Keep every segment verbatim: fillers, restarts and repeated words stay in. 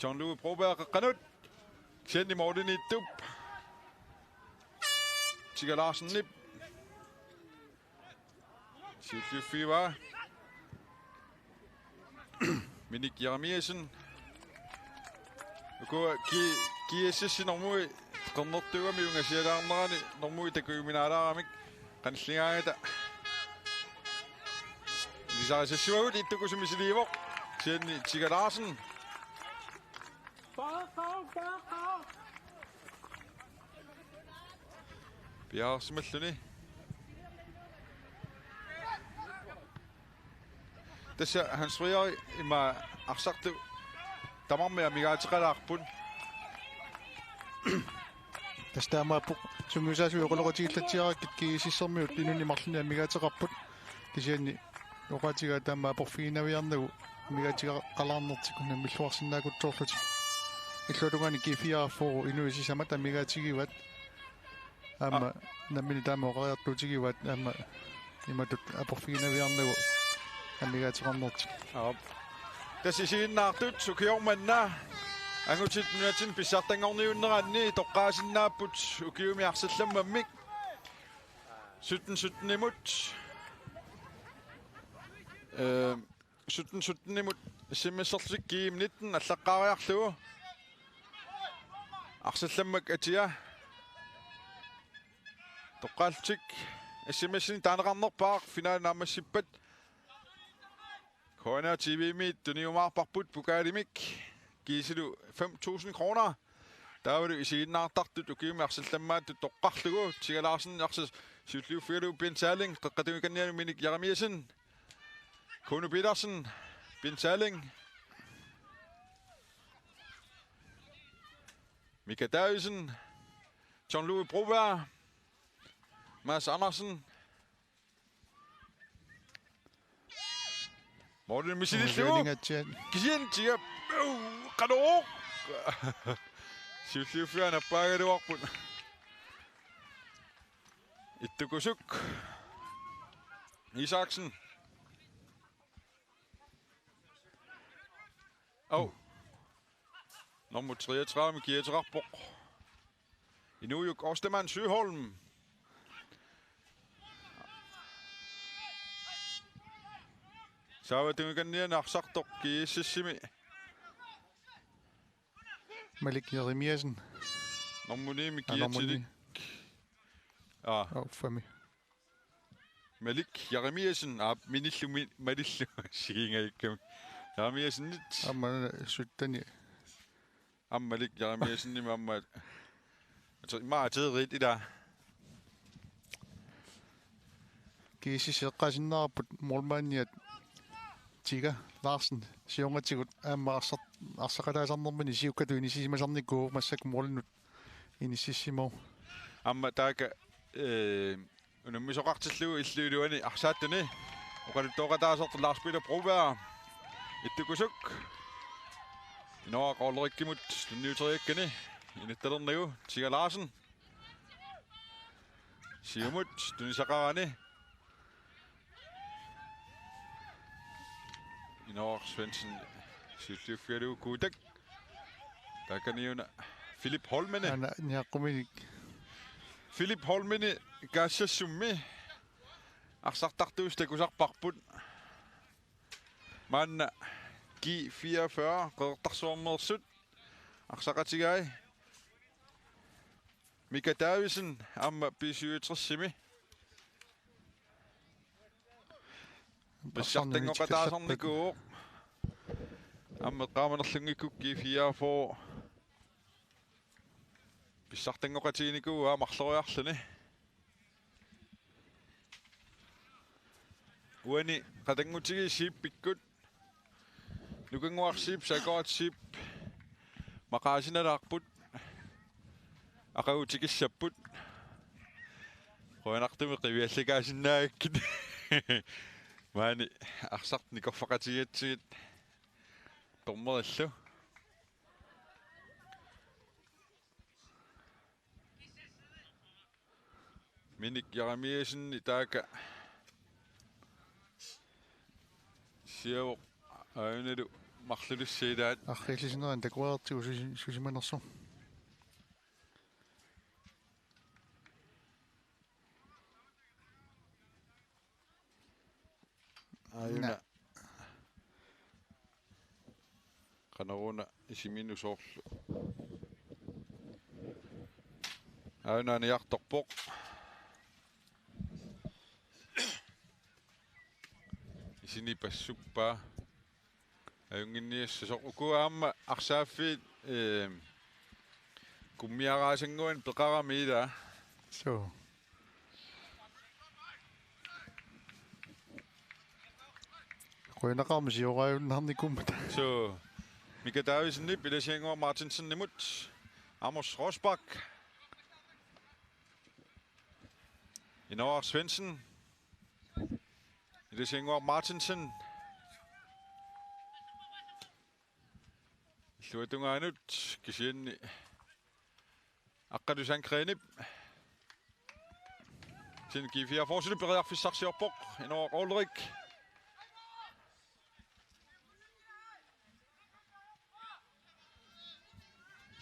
John Louis Broberg qeqqanut. Kisianni målimiittup Tika Larsenip siulliuffigivaa. Minik Jeremiassen. Ukua G-, G S S-i normui qernertuugami ungasialaarnerani normui takujuminaalaarami. Qanilligaangata ilisarisassivagut, ittukusumik misiliivoq. Kisianni Tika Larsen. Piareersimalluni. Tassa Hans Frederik ima arsartut tamarmik amigaateqalaarput. Tassa taamaappoq sungiusaasui oqaloqatigiillatsiarakkit G S S-ermiut inunnik marlunnik amigaateqarput. Kisianni oqaatigaat taama aporfiginaviarnagu amigaateqalaarnertik unammilluarsinnaakutsoorlutik. Illuatungaani G fire R fire inuit sisamat amigaatigivaat. Aamma nammineq taama oqariartuutigivaat aamma imatut aporfiginaviarnagu amigaateqarnertik. Aap. Tassa isiginnaartut ukioq manna angutit nunatsinnut pissartanngorniunneranni toqqaasinnaapput ukiumi arsallammammik sytten sytten-imut. Ehm, sytten sytten-imut S M S-erlutik G M nitten allaqqaariarlugu. Arsallammak atia. Toqqaallutik S M S-inik taaneqarnerpaaq finaali naammassippat. K N R T V-miit tuniumaarparput pokalimik kiisilu fem tusind kroner. Taavalu isiginnaartartut ukiumi arsallammaattut toqqarlugu. Tika Larsen arsaq siulliuffigalugu Bent Salling, qeqqata tungaanut Minik Jeremiassen. Kuno Petersen, Bent Salling. Mika Davidsen, John Louis Broberg, Mads Andersen. Målimiittup misilillugu. Målimiittup. Kisianni Tika. Uu, qanoq. Siulliuffigaanni appaagaluarput. Ittukusuk. Isaksen. Au. Nummer treogtredive kiateqarpoq. Inuujuk Ostermann Søholm. Saava tungaanut arsartoq G S S-imi. Malik Jeremiassen. Nummer ni-mi. Aa, nummer ni. Kiatilik. Aa. Aa, fami. Malik Jeremiassen, aap, minillu mi-, malillu sigingajakkami. Jeremiassenit. Aamma sytten-i. Aamma Malik Jeremiassenimit aamma. Ate-, immaqa ateeriit ilaa. G S S eqqaasinnaavarput målmandiat Tika Larsen siornatigut aamma arsaq-, arsaqataasarnermini siukkatut inissisimasarnikuuvoq, massakkut målinnut inississimavoq. Aamma taakku, eh, unammisoqartillugu illup iluani arsaattuni oqaluttooqataasertoq Lars Peter Broberg. Ittukusuk. Inoaq Olrikkimut tunniuteriakkani inuttalernagu Tika Larsen. Siumut tunisaqarani. Inoaq Svendsen siulliuffigalugu Kuutak. Taakaniuna Philip Holmene. Aana niaqquminik. Philip Holmene Kaassassummi arsartartuusoq takusarparput. Maanna G fireogfyrre Qeqertarsuarmeersut arsaqatigai. Mika Davidsen aamma B syvogtres-imi. Pissartanngoqataasarnikuuvoq. Aamma eqqaamanerlunngikkukkit G fireogfyrre. Pissartanngoqatiginikuuvoq aamma marloriarluni. Uani qatanngutigiit Zeepikkut. Nukannguaq Zeep, Saakoraat Zeep maqaasinalaarput. Aqagu tikissapput. Qujanartumik qiviallakaasinnaagakkit. Maani arsaq nikorfaqatigigatsigit dommerillu. Minik Jeremiassen taakku siavoq aajuna Marlulissi ilaat. Arriillisinnerani takoriartigu susi-, susimanersoq. Aajuna. Naa. Qanoruna isiminut soorlu. Aajuna aniartorpoq. Isini passuppaa. Ajunnginniassasoq uku aamma arsaaffiit, ehm, kummiaraasannguanik peqarami ilaa. Suu. Qujanaqaaq sioraajunnaarnikuummata. Suu. Mika Davidsenip, Ilasiannguaq Martinsenimut. Amos Rosbach. Inooraq Svendsen. Ilasiannguaq Martinsen. Illuatungaanut kisianni Aqqalu Sandgrenip. Kisianni G fireogfyrre periarfissarsiorpoq. Inooraq Ulrik.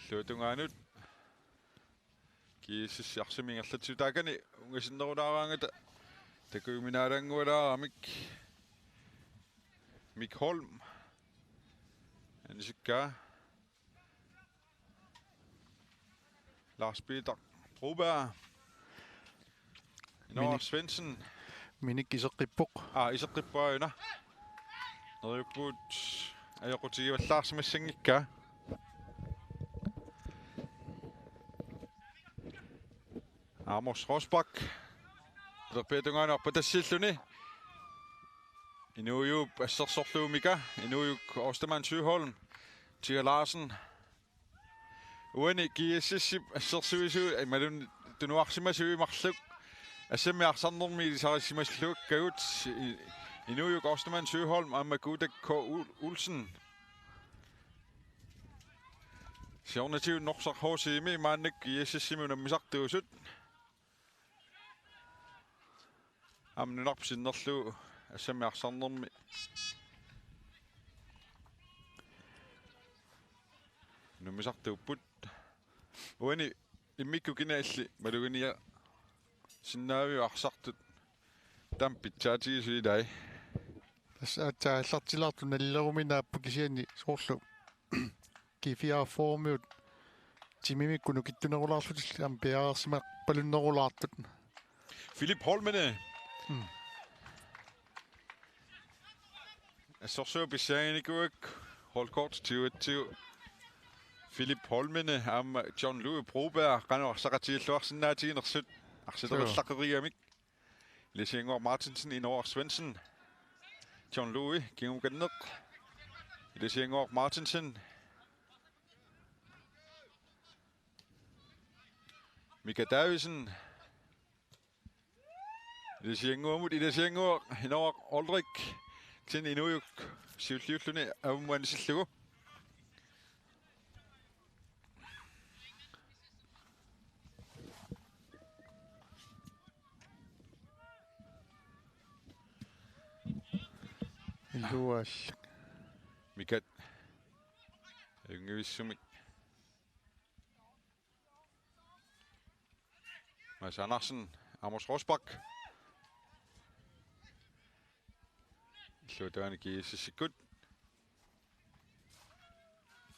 Illuatungaanut. G S S arsaq ingerlatsivut taakani ungasinnerulaaraangata takujuminaalaanngualaaramik. Mik Holm. Anisikkaa. Lars Peter Broberg. Inooraq Mini-, Svendsen. Minik iseqqippoq. Aa, iseqqippoq aajuna. Neriuppugut ajoqutigivallaarsimassanngikkaa. Amos Rosbach. Ilerpiata tungaanut arpatassiilluni. Inuujuup assersorlugu Mika. Inuujuk Ostermann Søholm. Tia Larsen. Uani G S S-ip assersuisui imaluunniit tunuarsimasui marluk assammik arsarnermi ilisarisimassuakkagut, i-, Inuujuk Ostermann Søholm aamma Kuutak K. Ol-, Olsen. Siornatigut Norsaq H C-mi maannakkut G S S-imi unammisartuusut. Aamma nunarput sinnerlugu assammik arsarnermi unammisartuupput. Uani immikkut kinaassuseq maluginiaasinnaaviuk arsartut taama pitsaatigisut ilai. Tassa aatsaat aallartilaartut nalileruminaapput kisianni soorlu G fireogfyrre-miut timimikkut nukittunerulaarlutillu aamma piareersimappalunnerulaartut. Philip Holmene. Mm. Assorsuaq pissaaginikuuakku holdkort tyve tyve. Philip Holmene aamma John Louis Broberg qanoq arsaqatigiilluarsinnaatiginersut arsaq Joo. Arsaq atorlaqerigamik. Ilasiannguaq Martinsen, Inooraq Svendsen. John Louis, kingumukanneq. Ilasiannguaq Martinsen. Mika Davidsen. Ilasiannguamut, Ilasiannguaq, Inooraq Ulrik. Kisianni Inuujuk siulliulluni aamma anisillugu. Ilual. Mikat. Ajunngivissumik. Mads Andersen, Amos Rosbach. Illuatungaanut G S S-ikkut.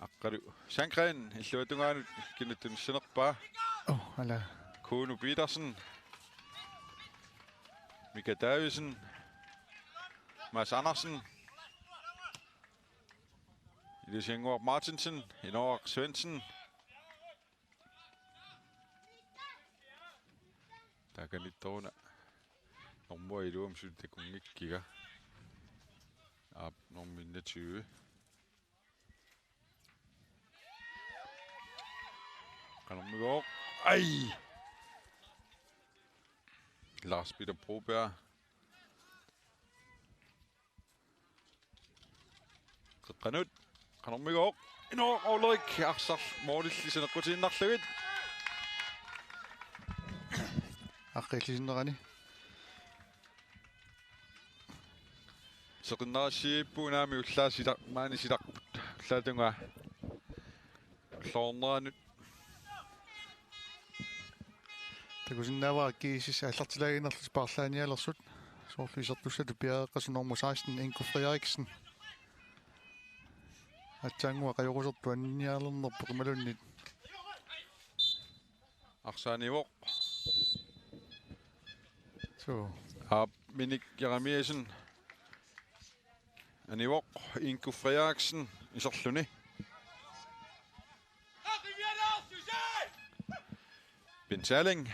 Aqqalu Sandgren, illuatungaanut kinattunissanerpaa. Oh, ala. Kuno Petersen. Mika Davidsen. Mads Andersen. Ilasiannguaq Martinsen, Inooraq Svendsen. Taakaniittoruna. Normu iluamik suli takunngikkiga. Aap, normu enogtyve. Qanormigooq. Ai! Lars Peter Broberg. Qeqqanut. Qanormigooq. Inooraq Ulrik arsaq moolilli saneqqutiinnarlugit. Arriillisinnerani. Seqinnarassiippugut naami ullaaq sila-, maani silarput ullaap tungaa. Ulloorneranut. Takusinnaavara GSS aallartilaaginnarlutik paarlaanialersut. Soorlu isertussatut piareeqqasoq nummer seksten, Ingo Frederiksen. Aatsaannguaq qajorusertut annialernerpoq imaluunniit. Arsaq anivoq. Suu. Aap, Minik Jeremiassen. Anivoq, Ingo Frederiksen iserluni. Bent Salling.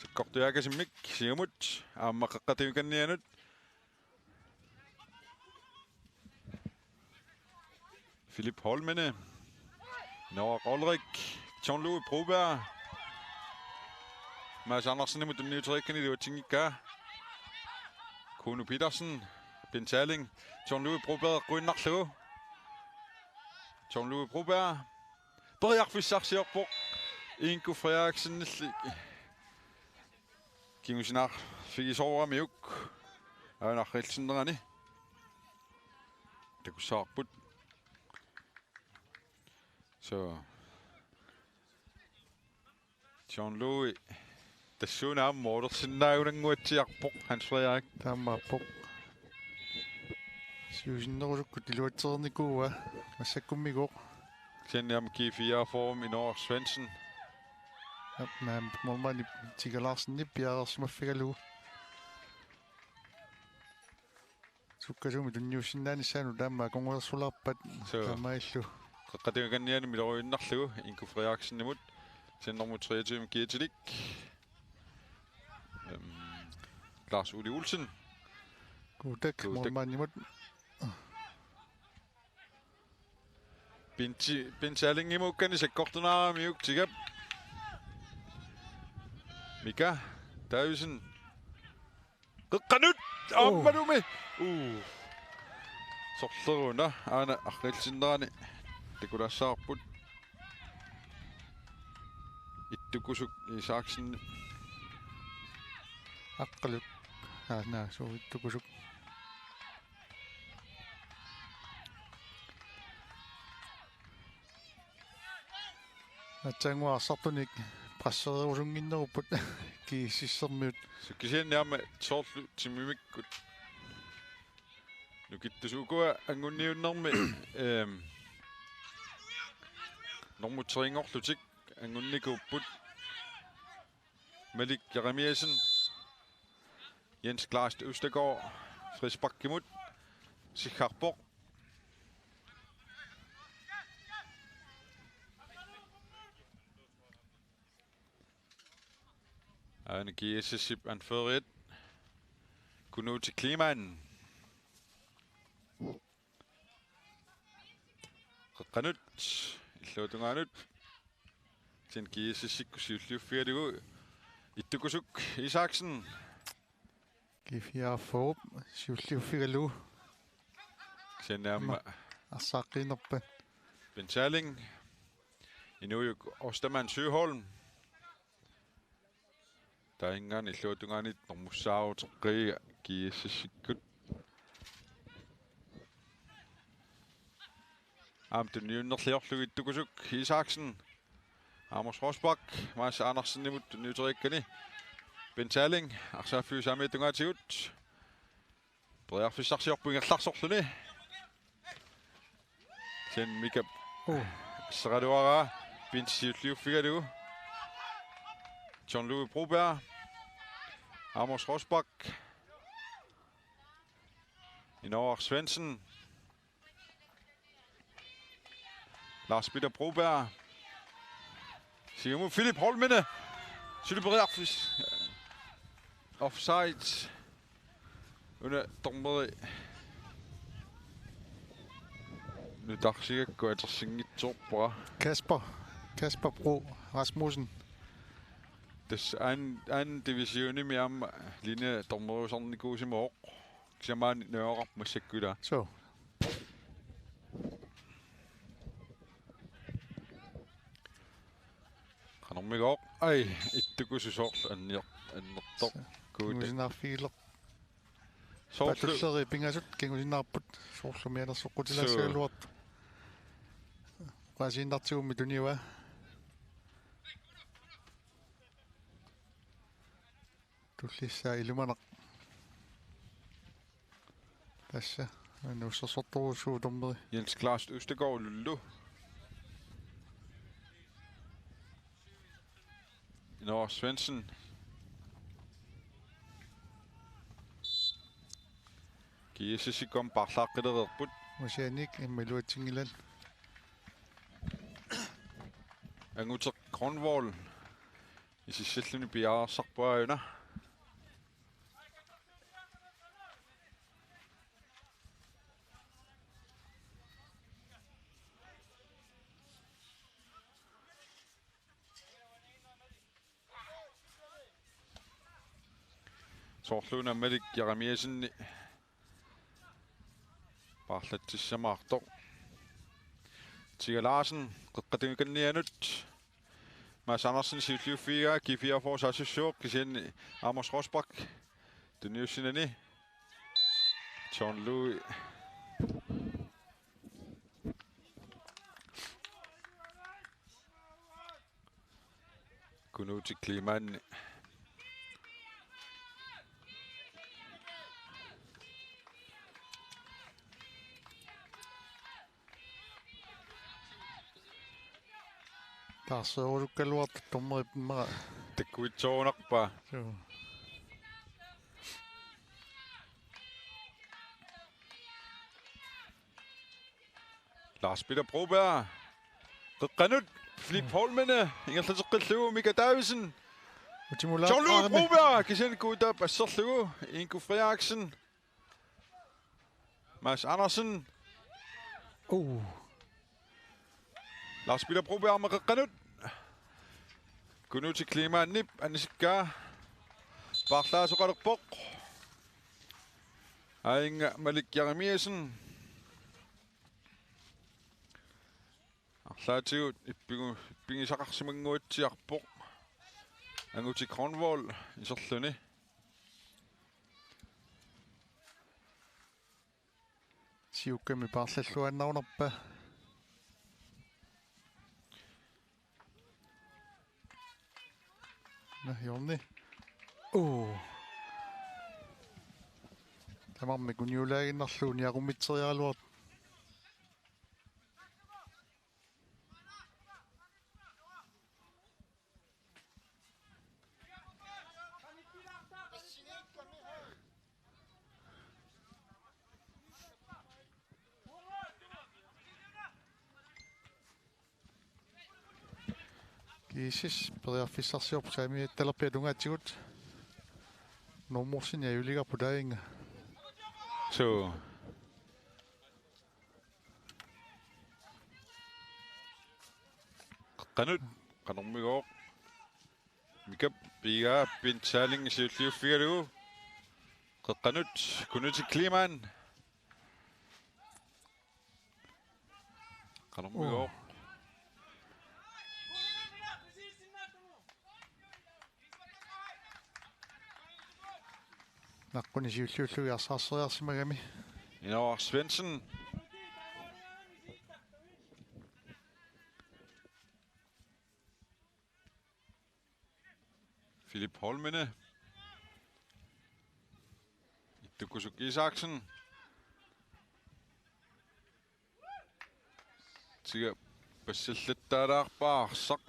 Sakkortuaakasimmik siumut aamma qeqqata tungaaniannut. Philip Holmene. Noah Olrik. John Louis Broberg. Mads Andersenimut tunniuteriikkani iluatsinngikkaa. Kuno Petersen. Bent Salling. John Louis Broberg eqquinnarlugu. John Louis Broberg. Periarfissarsiorpoq. Ingo Frederiksenilli kingusinaarfigisooramiuk. Aana arriilsinnerani. Takussavarput. So. John Louis. Tassuuna aamma olersinnaagunannguatsiarpoq Hans Frederik. Taamaappoq. Siusinnerusukkut iluatsereernikuuaa massakkummigooq. Kisianni aamma G fire-forum Inooraq Svendsen. Aap, naamik målmandip Tika Larsenip piareersimaffigalugu. Sukkasuumik tunniussinnaanissaanut taama akornuersulaarpat. Suu. Taamaalillutik. Qeqqata tungaaniannut miloriinnarlugu Ingo Frederiksenimut. Sen nummer treogtyve Kietilik. Øhm, Lars Ole Olsen. Kuutak. Kuutak. Målmandimut. Bent, Bent Sallingimut kani sakkortunaaramiuk Tikap. Mika Davidsen. Qeqqanut! Oh. Aammalumi! Uh. Sorleruuna aana arriilsinnerani takulaassavarput. Ittukusuk Isaksen. Aqqaluk. Aana suu Ittukusuk. Aatsaannguaq arsartunik pressererusunnginnerupput GSS-ermiut. Kisianni aamma soorlu timimikkut. Nukittusukkut anguniunnermi, ehm, nummer tre-nngorlutik angunikuupput. Malik Jeremiassen. Jens Kleist Østergaard frisparkimut. Sikkarpoq. Aana GSS-ip anføreriat. Kunuti Kleemann. Qeqqanut, illuatungaanut. Sen GSS-ikkut siulliuffigalugu Ittukusuk Isaksen. G fire-forum siulliuffigalugu. Sen aamma. Arsaq qiinerpat. Bent Salling. Inuujuk Ostermann Søholm. Taannaana illuatungaani normussaaruteqqiga GSS-ikkut. Aamma tunniunnerliorlugit Ittukusuk Isaksen. Amos Rosbach, Mads Andersenimut tunniuteriikkani. Bent Salling, arsaaffiup saamiata tungaatigut. Periarfissarsiorpoq ingerlarsorluni. Sen Mika. Uh. Seraluara. Bent siulliuffigalugu. John Louis Broberg. Amos Rosbach. Inooraq Svendsen. Lars Peter Broberg. Siumut Philip Holmene. Suli periarfissaq. Offside. Una dommeri nutarsigakku atorsinngitsoorpara. Kasper. Kasper Bro Rasmussen. Tassa an-, anden divisionimi aamma linje dommeriusarnikuusimavoq. Kisianni maani najugaqarpoq massakkut ilaa. Suu. Qanormigooq. Ai, Ittukusuk soorlu annior-, annertoq. Kuutak. Kingusinaarfigileq. Soorlu paatullerit pingasut kingusinnaarput, soorlu mianersoqqutilaassagaluartut. Oqaasiinnartigummi tuniua. Tullissaa Ilumanaq. Tassa. Nuussersortorujussuuvoq dommeri. Jens Klaas Østergaard Lulu. Inooraq Svendsen. G S S-ikkut paarlaaqqilereerput. Masianik imma iluatsinngilat. Anguteq Grønvold. Isissalluni piareersarpaa una. Soorluuna Malik Jeremiassenip paarlatsissamaartoq. Tiga Larsen, qeqqata tungaanut. Mads Andersen siulliuffigaa, G fireogfyrre saassussivoq, kisianni Amos Rosbach. Tunniussinani. John Louis. Kunuti Kliman. Taarseerulukkaluartoq dommerip immaqa. Takkuitsoorunarpaa. Suu. Lars Peter Broberg. Qeqqanut. Filip Holmene. Ingerlateqqillugu Mika Davidsen. Utimulaaq John Louis Arne. Broberg. Kisianni Guuta passerlugu. Ingo Frederiksen. Mads Andersen. Uh. Lars Peter Broberg aamma qeqqanut. Kunuti Klimanip anisikkaa. Paarlaasoqalerpoq. Aajunga Malik Jeremiassen. Arlaatigut ippigu-, ippigisaqarsimannguatsiarpoq. Anguteq Grønvold iserluni. Siukkami paarlalluaannarunarpa. Nå, Jorni. Uu. Tamarmik uniulaaginnarlugu niaqummitseriaraluartut. G S S periarfissarsiorput saamiattalerpiaq tungaatigut. Normorsini ajuligarput taanna. Suu. Qeqqanut, qanormigooq. Mikap pigaa Pintsaling siulliuffigalugu. Qeqqanut, Kunuti Kliman. Qanormigooq. Naqquni siulliullugit arsaarseriarsimagami. Inooraq Svendsen. Filip Holmene. Ittukkusuk Isaksen. Tiga passallattaalaarpaa arsaq.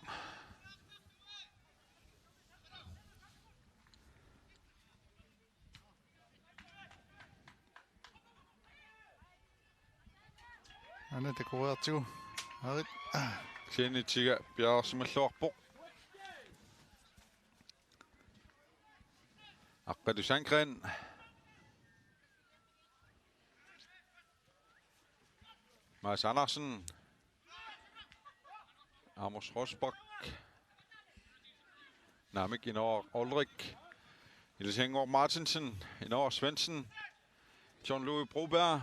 Aana takoriartigu. Arit. Kisianni Tiga piareersimalluarpoq. Aqqalu Sandgren. Mads Andersen. Amos Rosbach. Naamik, Inooraq Olrik. Ilisiannguaq Martinsen. Inooraq Svendsen. John Louis Broberg.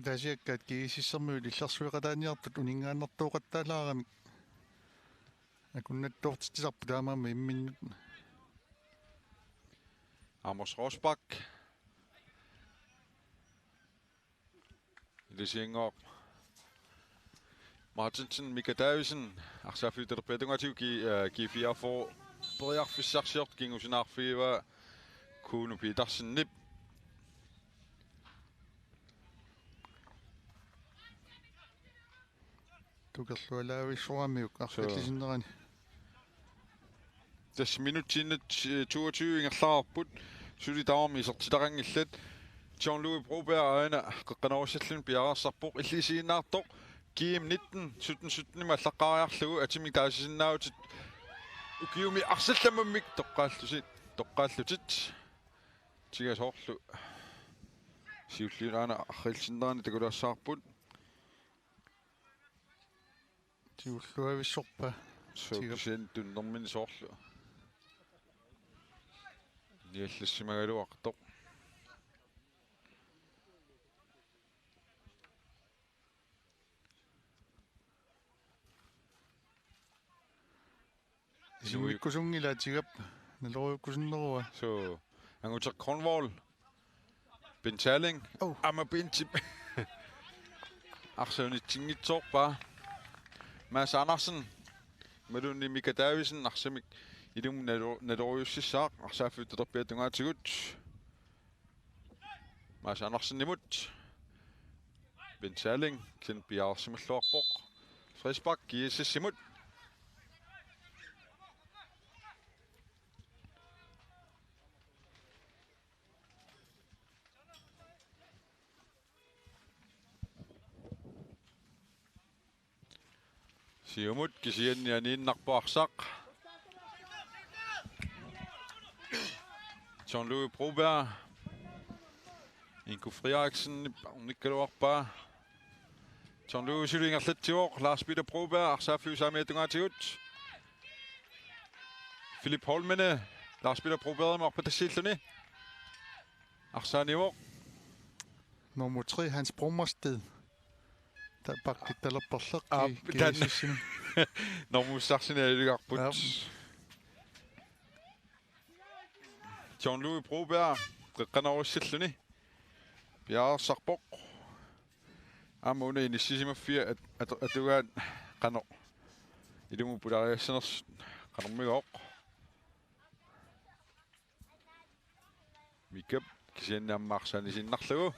Taasiakkaat G S S-ermiut illersueqataaniartut uninngaannartooqattaalaaramik. Akunnattoortitsisarput taamaammat imminnut. Amos Rosbach. Ilisiannguaq Martinsen, Mika Davidsen, arsaaffik talerpiatungaatigut G-, øh, G fireogfyrre periarfissarsiortut kingusinaarfigivaa Kuno Petersenip. Tukerlualaavissoramiuk arfillisinnerani. Tassa minutsiinnaq, øh, toogtyve ingerlareerput. Suli tamarmik isertitaqanngillat. John Louis Broberg aana qeqqanoorissalluni piareersarpoq, illit isiginnaartoq. G M nitten, sytten sytten-imik allaqqaariarlugu atimik taasisinnaavutit. Ukiumi arsallammammik toqqaallusi-, toqqaallutit. Tiga soorlu siulliup aana arriilsinnerani takulaassavarput. Tigulluavissorpa. Suu, tigap. Kisianni tunnermini soorlu niallassimagaluartoq. Inuit. Isimikkusunngilaq, tigap nalorujukkusunnerua. Suu, Anguteq Grønvold. Ben Salling. Oh. Aamma Bentip. Arsaq unitsinngitsoorpaa. Mads Andersen. Imaluunniit Mika Davidsen arsamik ilumut nalo-, nalorujussissaaq arsaaffik talerpiata tungaatigut. Mads Andersenimut. Ben Salling, kisianni piareersimalluarpoq. Frispark G S S-imut. Siumut kisianni aniinnarpoq arsaq. John Louis Broberg. Ingo Frederiksen ornikkaluarpaa. John Louis suli ingerlatsivoq, Lars Peter Broberg, arsaaffik saamiata tungaatigut. Philip Holmene, Lars Peter Brobergimut arpatassiilluni. Arsaanivoq. Nummer tre, Hans Brummersted. Tassa pakkittalerparleq. Aap, G-, taanna. G S S-imi. Normuussarsini ajuligarput. Aap. John Louis Broberg, qeqqanoorissalluni. Piareersarpoq. Aamma una inissisimaffia at-, at-, atugaat qanoq ilumut pulaariassanersut qanormigooq. Mikap kisianni aamma arsaanisiinnarlugu.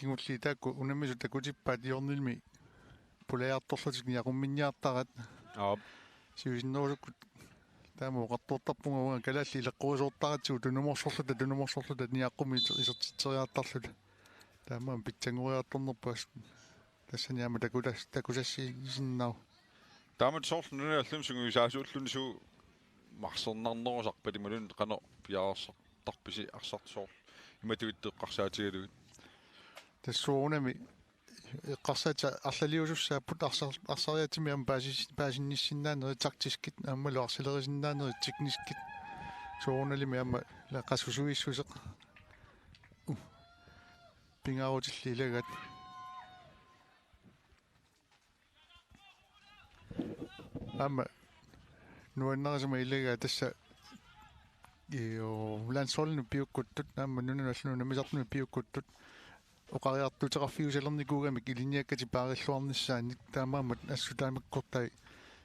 Kingulliit taakku unammisut takutippaat hjørnermi pulajartorlutik niaqumminniartarat. Aap. Siusinnerusukkut taama oqartoortarpunga uanga kalaallit ileqqorisoortaratsigu tunumorsorluta, tunumorsorluta niaqqummik isertitseriartarluta. Taamaammat pitsanngoriartornerput assut tassani aamma takutas-, takusassiisinnaavoq. Taamatut soorlu nunanut allanut sungiusaasuulluni suut arsarnarnerusarpat imaluunniit qanoq piareersartarpisi arsartut soorlu imatut eqqarsaatigalugit? Tassa soorunami eqqarsaatit arlaliusussaapput arsar-, arsariaatsimik aamma paasis-, paasinnissinnaanerit taktiskit aammalu arsalerisinnaanerit tekniskit. Soorunalimi aamma la qasusuissuseq. Uh. Pingaarutillit ilagaat. Aamma nuannarisama ilagaat tassa io, landsholdinut piukkuttut, aamma nunanut allanut unammisartunut piukkuttut, oqariartuuteqarfiusalernikuugamik ilinniakkatik paarilluarnissaannik, taamaammat assut taamikkortai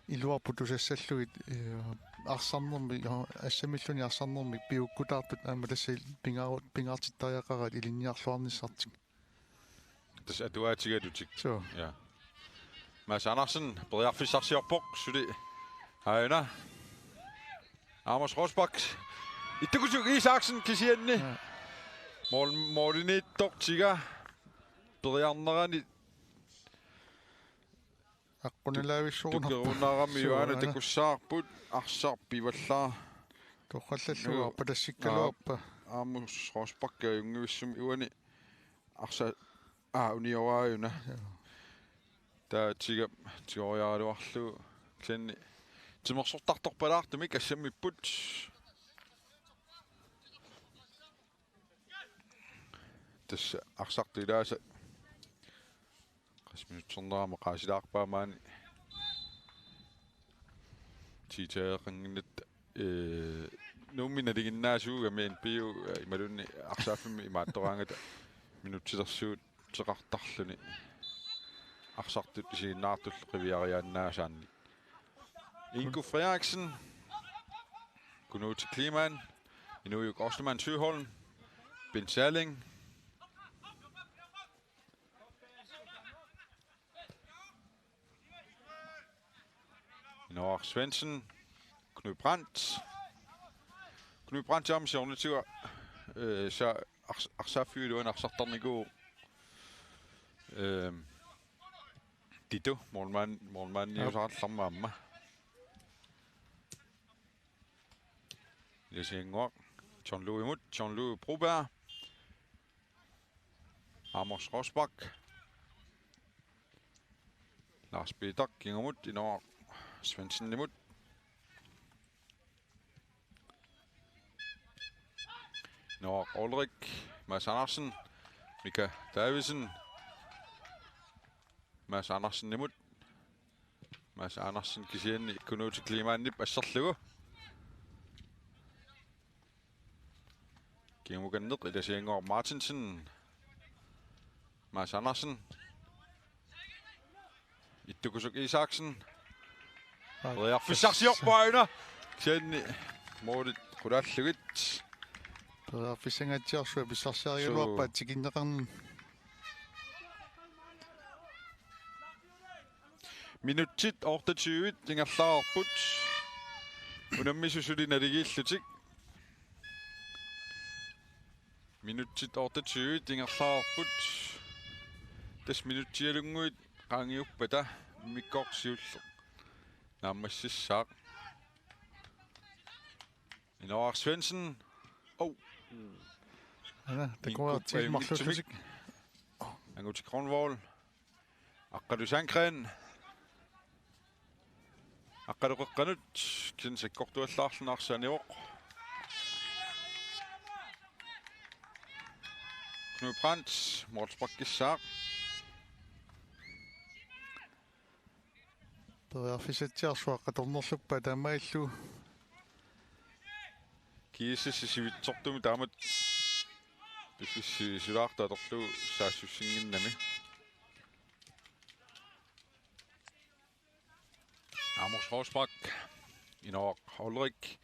iluarput tusassallugit, io, arsarnermi, io, assammilluni arsarnermik piukkutaartut, aamma tassa il-, pingaaru-, pingaartittariaqaraat ilinniarluarnissartik. Tassa atuaatigalutik. Suu. Ja. Mads Andersen, periarfissarsiorpoq, suli. Aajuna. Amos Rosbach. Ittukusiuk Isaksen kisianni. Ja. Mål-, målimiittoq tiga. Periarnerani. Aqqunalaavissuunerpoq. Tukerunaarami. Suu, juaana aana. Takussavarput arsaq pivallaaq. Torrallallugu. Nuu. Arpatassikkaluarpa. Aap. Amos Rosbach ajunngivissumik uani. Arsaq, aa, unioraajuna. Joo. Taava tiga tigoriaraluarlugu. Kisianni timersortartorpalaartumik assammipput. Tassa arsartut ilaasa qassit minutsit nerama qaasilaarpaa maani. Tiitaareqannginnatta, ee, Nuummi nalinginnaasuugami N P U, ee, imaluunniit arsaaffimmi imaattoraangata minutsilersuuteqartarluni arsartut isiginnaartullu qiviariaannaasaannik. Ingo Frederiksen, Knuti Kleemann, Inujuk Ostermann Søholm, Bent Salling, Noah Svendsen, Knud Brandt. Knud Brandt aamma siornatigut, ee, sa-, ars-, arsaaffiup iluani arsartarnikuuvoq. Ehm, Tito, målmand, målmandiusarallarmat aamma. Ilasiannguaq John Louis-mut, John Louis Broberg. Amos Rosbach. Lars Peter kingumut, Inoaq Svendsenimut. Inoaq Ulrik, Mads Andersen, Mika Davidsen. Mads Andersenimut. Mads Andersen kisianni Knuti Kleemannip asserlugu. Kingumukanneq Ilasiannguaq Martinsen. Mads Andersen. Ittukusuk Isaksen. Periarfissarsiorpaa una. Kisianni målit qulaallugit. Periarfissangaatsiarsuaq pissarsiarigaluarpaat tikinneqarn-. Minutsit otteogtyve ingerlareerput. Unammisut suli naligiillutik. Minutsit otteogtyve ingerlareerput. Tassa minutsialunnguit qaangiuppata immikkoortoq siulleq naammassissaaq. Inoaq Svendsen. Oh. Aana, Ingo takuartiit marlullutik. Angutik Grønvold. Aqqalu Sandgreen. Aqqalu qeqqanut, kisianni sakkortuallaarluni arsaq anivoq. Knud Brandt, målsparkissaaq. Periarfissatsiarsuaq atornerluppaat taamaalillugu. G S S sivitsortumik taamatut piffissami sulaartoq atorlugu saassussinnginnami. Amos Rosbach, Inoaq Ulrik.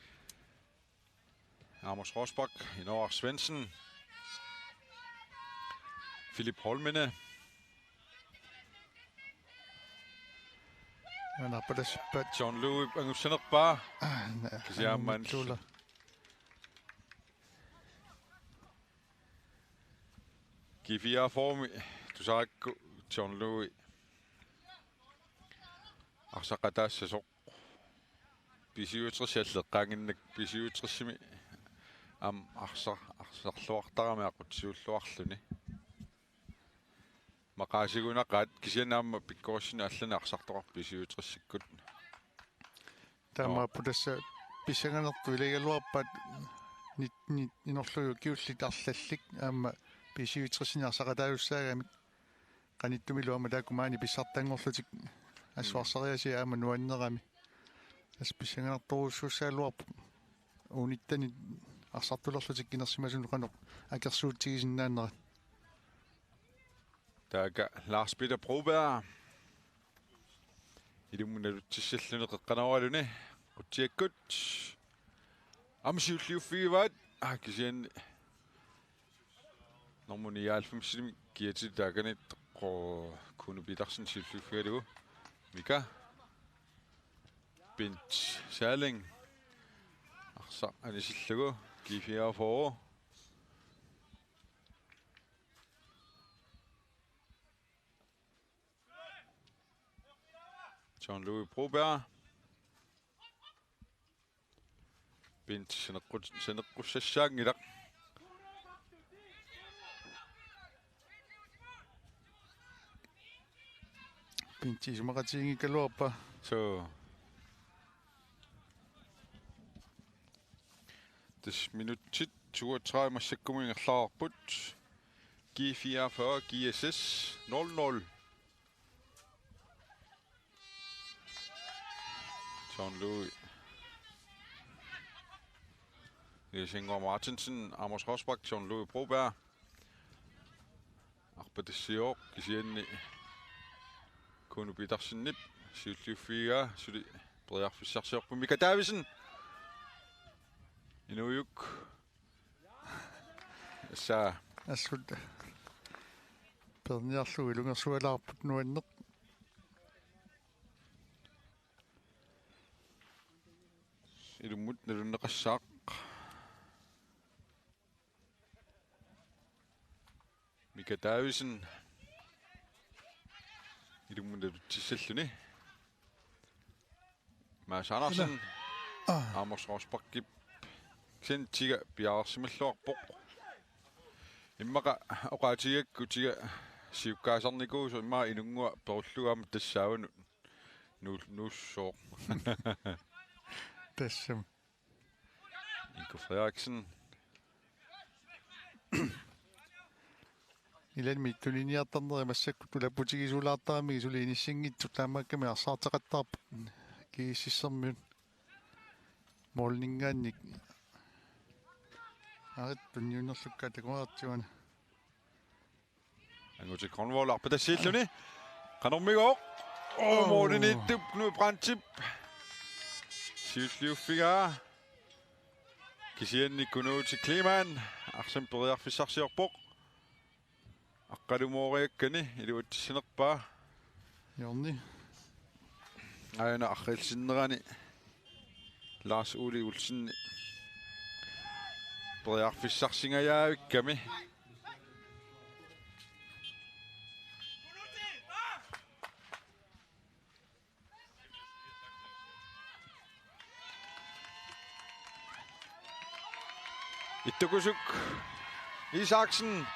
Amos Rosbach, Inoaq Svendsen. Philip Holmene. Aana, palasippat. John Louis angussanerpaa. Aana, kisianni aamma angussuula. G fireogfyrre-mi tusarakku John Louis arsaqataassasoq. B syvogtres-i alleqqaannginnakku, B syvogtres-imi aamma arsar-, arsarluartarami aqutsisuulluarluni. Maqaasigunaqaat kisianni aamma pikkorissunik allanik arsartoqarpoq B syvogtres-ikkut. Taamaappoq tassa pissanganartut ilagigaluarpaat nit-, nit-, inorlugu ukiullit arlallit aamma B syvogtres-inik arsaqataasussaagamik. Qanittumilu aamma taakku maani pissartanngorlutik assut arsariaasiat aamma nuannerami. Tassa pissanganartorujussuussagaluarpoq uunittanit arsartulerlutik inersimasunut qanoq akersuutigisinnaannerat. Taakku Lars Peter Broberg. Ilummut nalutsissalluni qeqqanooraluni. Qutsiakkut. Aamma siulliuffigivaat. Aa, kisianni. Nummer nioghalvfems-imi kiatit taakani qo-, Kuno Petersen siulliuffigalugu. Mika. Bent Salling. Arsaq anisillugu. G fireogfyrre. John Louis Broberg. Bent saneqqut-, saneqqussassaanngilaq. Bent isumaqatigiinngikkaluarpa. Suu. Tassa minutsit toogtredive massakkumut ingerlareerput. G fireogfyrre, G S S nul nul. John Louis. Niels Ingvar Martinsen, Amos Rosbach, John Louis Broberg. Arpatassiooq kisianni Kuno Petersenip siulliuffigaa suli periarfissarsiorpoq Mika Davidsen. Inuujuk. Assa. Assut. Peerniarlugu ilungersualaarput nuanneq. Ilummut nalunneqassaaq. Mika Davidsen. Ilummut nalutsissalluni. Mads Andersen. Aa. Amos Rosbachip. Kisianni tiga piareersimalluarpoq. Immaqa oqaatigigakku tiga siukkaasarnikuusoq immaqa inunngua perullugu aamma tassaavanut nuul-, nuussooq. Tassami. Inko Frederiksen. Ilami tuniniartarneri massakkut ulapputigisulaartaramigit suli inissinngitsut taamaakkami arsaarteqattaarput G S S-ermiut. Målininngaanniit. Aarit tunniunnerlukkaat takuartiuana. Anguti Grønvold arpatassiilluni. Qanormigooq. Oo, oo, målimiittup Knud Brandtip siulliuffigaa. Kisianni Knud Kleemann arsaq periarfissarsiorpoq. Aqqalumooriakkani iluatsissanerpaa. Jorni. Aana arriilsinnerani Lars Ole Olsen periarfissarsingajaavikkami. Ittukusuk Isaksen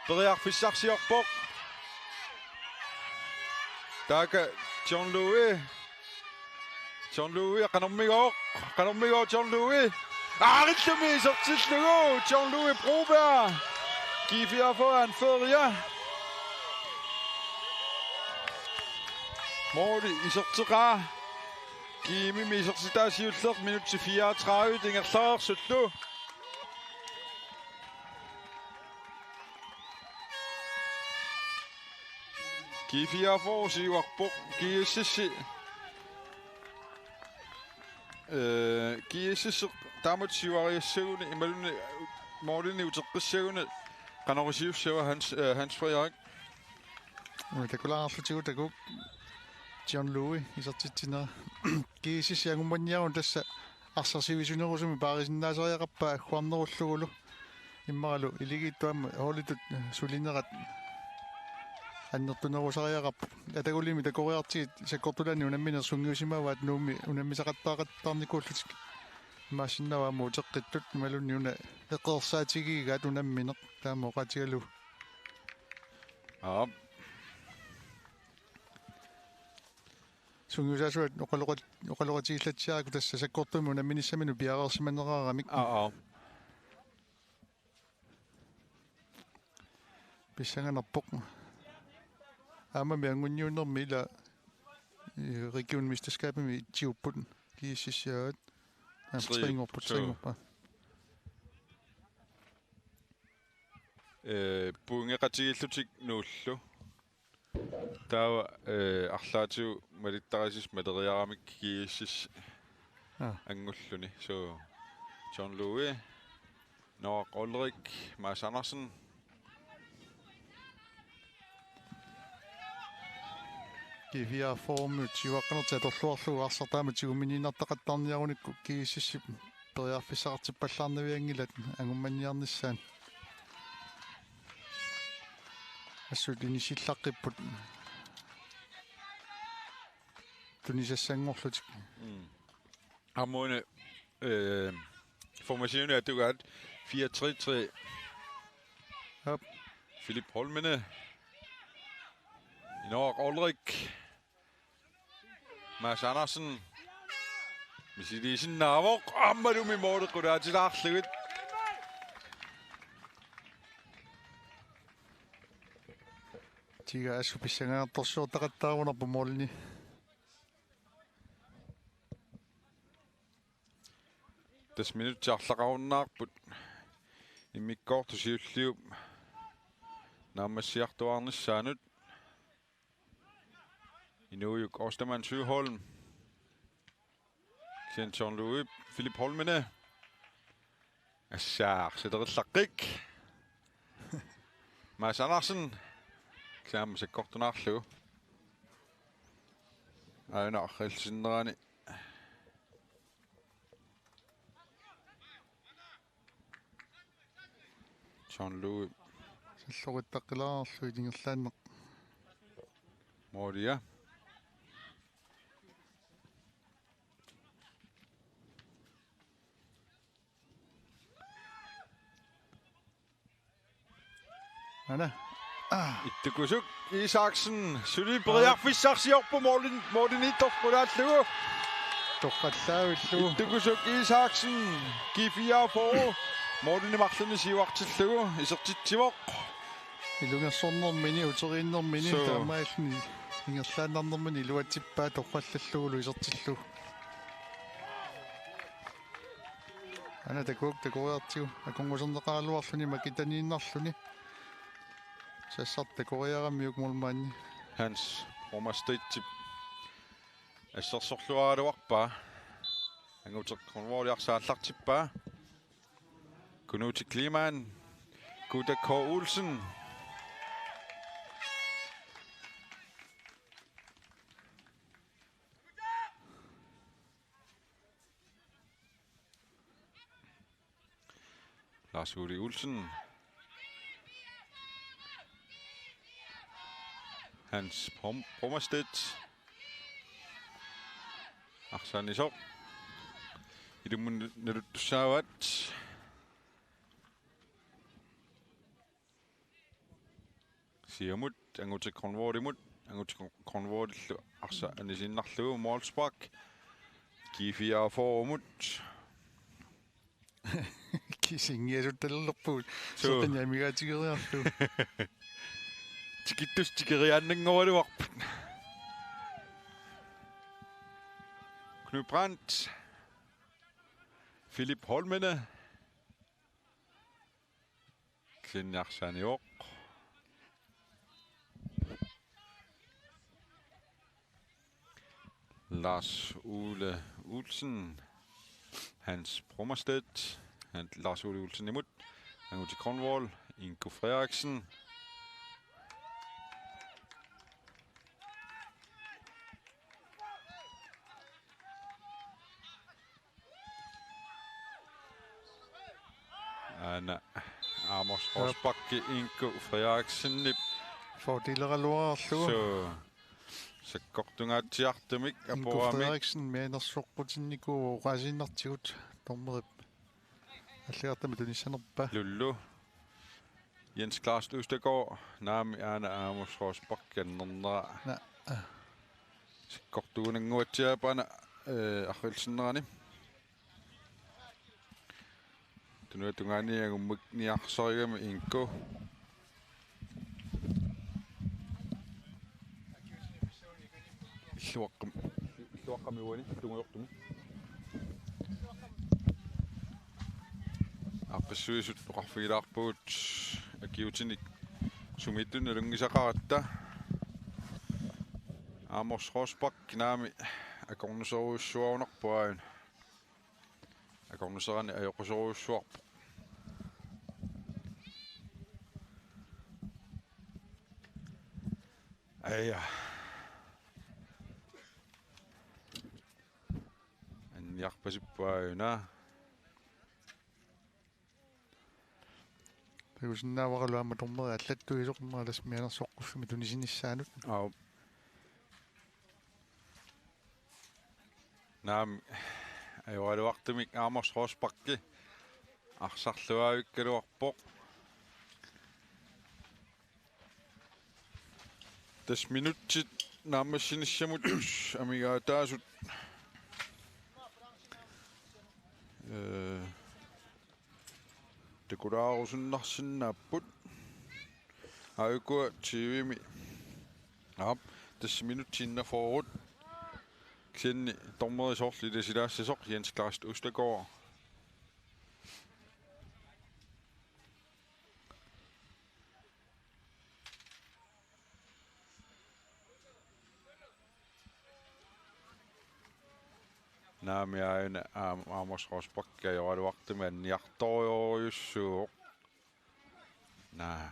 periarfissarsiorpoq. Taakku John Louis. John Louis, qanormigooq, qanormigooq John Louis. Aarillumi isertillugu John Louis Broberg. G fireogfyrre anfører. Måli iserteqaa. G M-imi isertitaa siulleq minutsi fireogtredive ingerlareersullu. G fireogfyrre siuarpoq, G S S. Øh, G S S taamatut siuariassaguni imaluunniit målini uteqqissaguni qanorisiussava Hans, øh, Hans Frederik. Takulaarlutigu takuuk John Louis isertitsinera. G S S angummanniaruni tassa arsaq sivisunerusumik paarisinnaasariaqarpaa agguarnerullugulu. Immaqalu iligiittut aamma holditut sulinerat annertunerusariaqarpoq. Atagulimi takoriartigit sakkortulaanni unammineq sungiusimavaat Nuummi unammisaqattaaqattaarnikuullutik. Imaassinnaavoq aamma uteqqittut imaluunniit una eqeersaatigigaat unammineq taama oqaatigalugu. Aap. Sungiusaasuat oqaloqat-, oqaloqatigiillatsiarakku tassa sakkortuumik unamminissaminut piareersimaneraramik. Aa, aa. Pissanganarpoq. Aammami anguniunnermi ila, øh, regionmesterskabimi itsiupput G S S-iat. Aa, tre, tre-inngorput, to. Tre-inngorpaa. Øh, pointeqatigiillutik Nuullu. Taava, øh, arlaatigut malittarisassat maleriaramik G S S. Aa. Angulluni. Så John Louis, Noah Ulrik, Mads Andersen. G fireogfyrre-miut siuaqqanertik atorluarlugu arsaq taama tiguminiinnartaqattaarniarunikku G S S-ip periarfissaqartippallaarnavianngilat angummanniarnissaat. Assut inissillaqqipput tunisassanngorlutik. Mm. Aamma una, øh, formationi atugaat fire tre tre. Aap. Philip Holmene. Noah Ulrik. Mads Andersen. Misiliisinnaavoq. Aammalumi måli qulaatilaarlugit. Minuttiga assut pissanganartorsiortaqattaarunarpoq målini. Tassa minutsit arlaqarunnaarput immikkoortut siulliup naammassiartuaarnissaanut. Inuujuk Ostermann Søholm. Kisianni John Louis, Philip Holmene. Assaaq, siterillaqqik. Mads Andersen. Kisianni sakkortunaarlugu. Aana arriillisinnerani. John Louis. Salloqittaqqilaarlugu ingerlaannaq. Målia. Aana. Ah. Ittukusuk Isaksen, suli periarfissarsiorpoq målin-, målimiittoq qulaallugu. Torrallaavillugu. Ittukusuk Isaksen, G fireogfyrre, målini marlunni siuartillugu, isertitsivoq. Ilungersornermini, uteriinnermini, suu, taamaalilluni ingerlaannarnermini iluatsippaa torrallallugulu isertillugu. Aana takuuk takoriartigu, akornuserneqaraluarluni makitaniinnarluni. Sassartoq takoriaramiuk målmandi. Hans Bromastedtip assersorluaraluarpaa. Anguteq Grønvoldip arsaq aallartippaa. Knuti Kleemann. Kuta K. Olsen. Lars Ole Olsen. Hans Prom-, Bromstedt. Arsaq anisoq. Ilummut naluttussaavaat. Siumut, Angutik Grønvoldimut, Angutik Grønvoldillu arsaq anisiinnarlugu, målspark. G fireogfyrremut. Kisingiasuttalerpugut. Suu. Soqinniamigaatigereerlu. Tikittussaq tikeriaannanngoraluarput. Knud Brandt. Philip Holmene. Kisianni arsaq anivoq. Lars Ole Olsen, Hans Brummerstedt, Hans, Lars Ole Olsenimut, Anguti Grønvold, Ingo Frederiksen. Aana Amos Rosbach, Ingo Frederiksenip. Fordeleraluarlugu. Suu. Sakkortungaatsiartumik. Ingo apuramik. Frederiksen mianersoqqutinnikuuvoq oqaasiinnartigut dommerip allagartamik tunissanerpa. Lullu. Jens Klaas Østergaard, naamik aana Amos Rosbach annernera. Naa. Sakkortuunannguatsiaappoq aana, eh, arriilsinnerani. Tunuata tungaani angummik niarsarigami Ingo. Illuaqqam-, illuaqqami uani tungujortumik. Aaqqissuisut oqarfigilaarpugut akiuutinik sumiittunik nalunngisaqaratta. Amos Rosbach naamik akornuserujussuarunarpoq aajuna. Akornuserani ajoquserujussuarpoq. Aja. Anniarpasippoq aajuna. Takusinnaavaralu aamma dommeri allattuisoq, immaqa tassa mianersoqquffimmi tunisinissaanut. Aap. Naamik, ajoraluartumik Amos Rosbach arsarluaavikkaluarpoq. Tassa minutsit naammassinissamut amigaataasut, eh, takulaarusunnarsinnaapput. Aajuku T V-mi Aap, tassa minutsit enogfyrre. Kisianni dommeri soorlu ilasilaassasoq Jens Kleist Østergaard. Naamik aajuna Am-, Amos Rosbach ajoraluartumik anniartorujussuuvoq. Naa.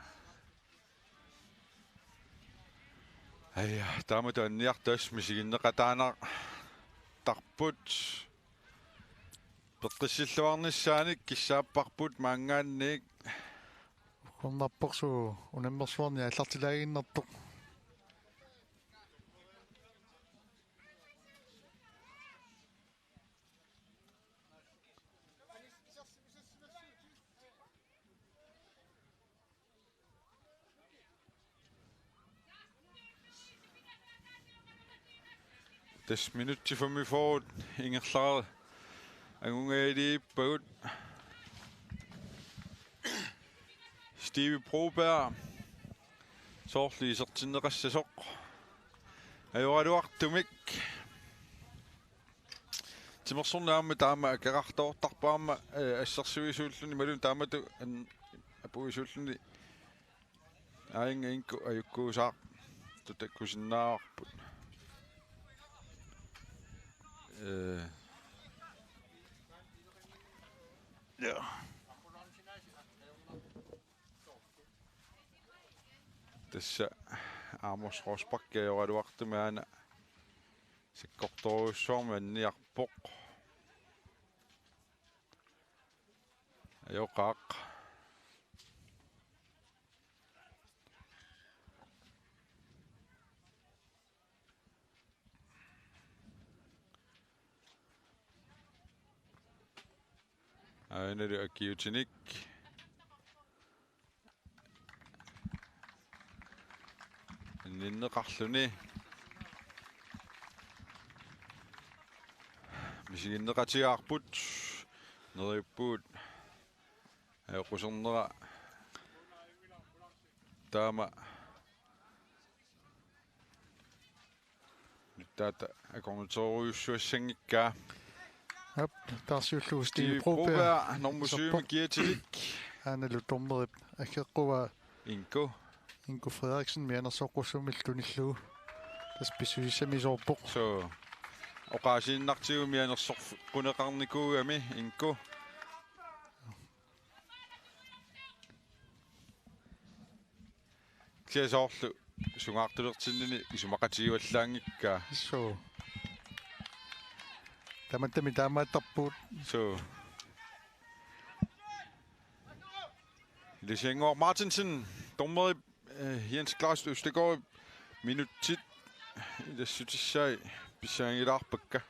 Aja, taamatut anniartut misiginneqataanartarput. Peqqissilluarnissaanik kissaapparput maanngaanniit. Uggornarpoq suu unammersuarnik aallartilaaginnartoq. Tassa minutsit femogfyrre ingerlareerput angungajaliippagut. Steve Broberg soorlu isertinneqassasoq ajoraluartumik. Timersorneq aamma taama akerartoortarpoq aamma, eh, assersuisuulluni imaluunniit taamatut an-, apuisuulluni. Aajuna inkut ajukkuusaaq tutakkusinnaavarput. Eh. Ja. Tassa Amos Rosbach ajoraluartumik aana sakkortoorujussuarmik anniarpoq. Ajoqaaq. Aajuna akiuutsinik. Anninneqarluni. Misiginneqatigaarput. Neriuppugut. Ajoqusernera. Taama. Nuttaata akornuteerujussuassanngikkaa. Aap, taarsiullugu Steve Steve Broberg. Broberg, nummer syv med Iserpoq. Gear til. Aanalu dommerip aggeqquvaa Inko. Inko Frederiksen mianersoqqussummillu tunillugu. Tassa pissusissamisoorpoq. Så. Oqaasiinnartigu mianersoqquneqarnikuugami Inko. Kisianni soorlu sungaartulertinnini isumaqatigivallaanngikkaa. Suu. Tamattami taamaattarpugut. Suu. Ilisiannguaq Martinsen, dommeri, eh, Jens Klaus Østergaard, minutsit ilassutissai pissangagilaarpakka.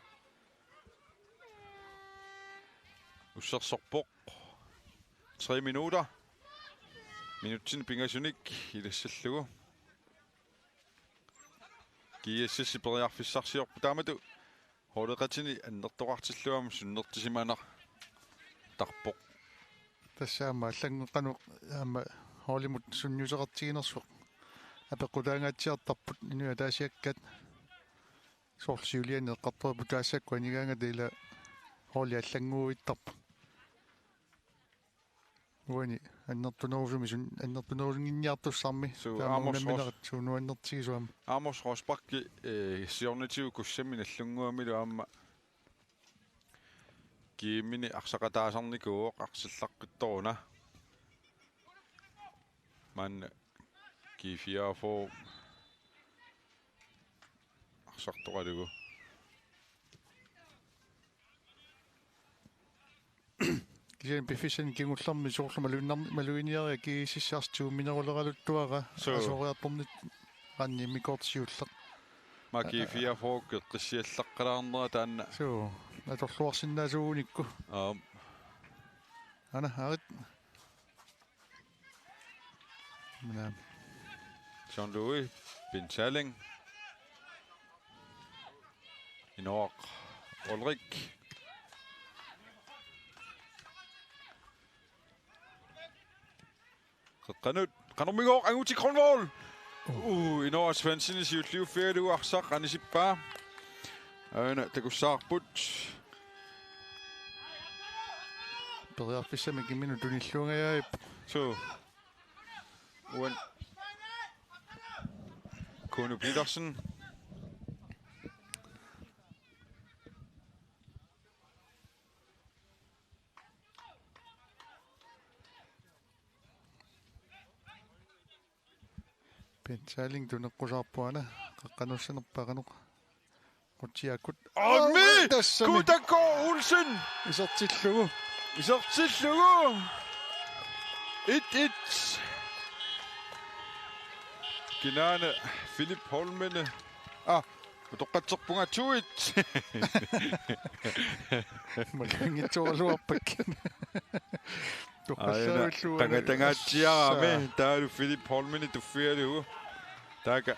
Ussersorpoq. Tre minutter. Minutsini pingasunik ilassallugu. G S S periarfissarsiorpoq taamatut. Holdeqatini annertoqartillugu aamma sunnertisimanartarpoq. Tassa aamma allanngoq qanoq aamma holdimut sunniuteqartiginersoq. Apeqqutaangaatsiartarput inuit ataasiakkaat. Soorlu siuliani eqqartorput taassakkut anigaangata ila holdi allannguuittarpoq. Uani annertunerusumi sun-, annertunerusunnginniartussarmi. Suu, taama Amos Ros-, unamminerat suut nuannertigisut aamma. Amos Rosbach, eh, siornatigut Kussammi Nagdlunguamilu aamma G M-ini arsaqataasarnikuuvoq arsallaqqittoq una. Maanna G fireogfyrre arsartoqalugu. Kisianni piffissani kingullermi soorlu maluinnar-, maluiniariga G S S-ip arsaq tigummineruleraluttuara. Suu. Asoriartornit qanni immikkoortoq siulleq. Maanna G fireogfyrre eqqissiallaqqalaarnera taanna. Suu, atorluarsinnaasuugunikku. Aap. Aana, aarit. Minä. Jean-Louis Pinsaling. Inoaq Ulrik. Qeqqanut. Qanormigooq Anguti Grønvold. Uu, Inoa Svendsen siulliuffigalugu arsaq anisippaa. Aana takussavarput. Periarfissamik imminut tunilluungajaarippoq. Suu. Uan. Kuno Petersen. Bent Salling tuneqqusaarpoq aana. Qaqqanussanerpaa qanoq. Qutsiakkut. Aammi! Tassami. Kutako Olsen! Isertillugu. Isertillugu! Et et. Kinaana Philip Holmene. Ah, utoqqatserpunga to et. Malangitsoorluarpak. Aana qangatangaatsiarami taavalu Philip Holmene tuffigalugu. Taaka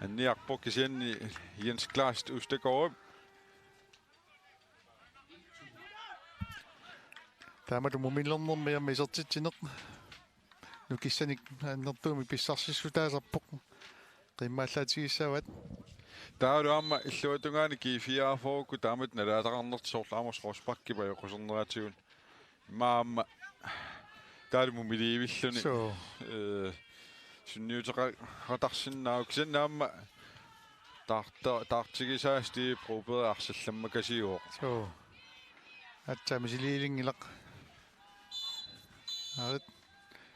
anniarpoq kisianni Jens Kleist Østergaard. Taamatut mumillernermi aamma isertitsineq. Nukissanik annertuumik pissarsissutaasarpoq. Qimmaallaatigissavat. Taavalu aamma illuatungaani G fireogfyrre-kkut taamatut nalaataqarnertik soorlu Amos Rosbachip ajoquserneratigut. Immaqa aamma taavalu mumiliivilluni. Suu. Eh, sunniuteqartarsinnaavoq kisianni aamma taarta-, taartigisaa Steve Broberg arsallammakasiuvoq. Suu. Aatsaat misiliilinngilaq. Aarit.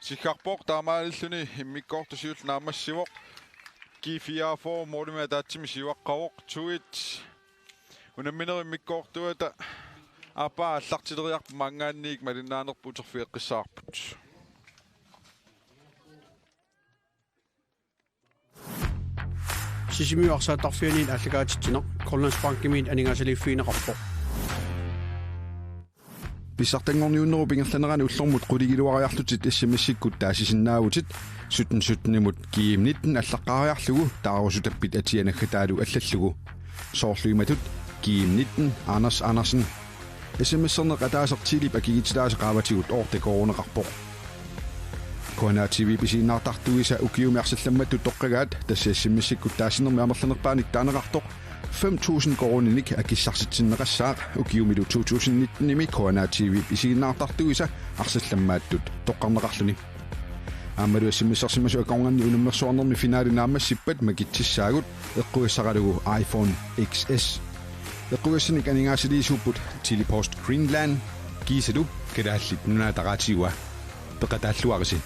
Siggarpoq taamaalilluni immikkoortoq siulleq naammassivoq. G fireogfyrre målimik ataatsimik siuaqqavoq to et. Unamminerup immikkoortuata aappaa aallartileriarput maanngaanniit malinnaanerput uterfigeqqissaarput. Sisimiut arsaattarfianniit aallakaatitsineq Grønlandsbankimiit aningaasaliiffigineqarpoq. Pissartanngorniunnerup ingerlanerani ullormut qulingiluariarlutit S M S-ikkut taasisinnaavutit sytten sytten-imut G M nitten allaqqaariarlugu taarusutappit atia naggataalu allallugu. Soorlu imatut G M nitten Anders Andersen. S M S-erneq ataaseq Telep akikitsitaasa qaavatigut otte koruuneqarpoq. K N A T V-p isiginnaartartuisa ukiumi arsallammattut toqqagaat tassa S M S-ikkut taasinermi amerlanerpaanik taaneqartoq fem tusind koruuninik akissarsitsinneqassaaq ukiumilu to tusind nitten-imi K N A T V-p isiginnaartartuisa arsallammaattut toqqarneqarluni. Aammalu S M S-ersimasut akornanni unammersuarnermi finaali naammassippat makitsissaagut eqqugassaralugu iPhone X S. Eqqugassanik aningaasaliisuupput Telepost Greenland, kiisalu Kalaallit Nunaata Radiua. Peqataalluarisi.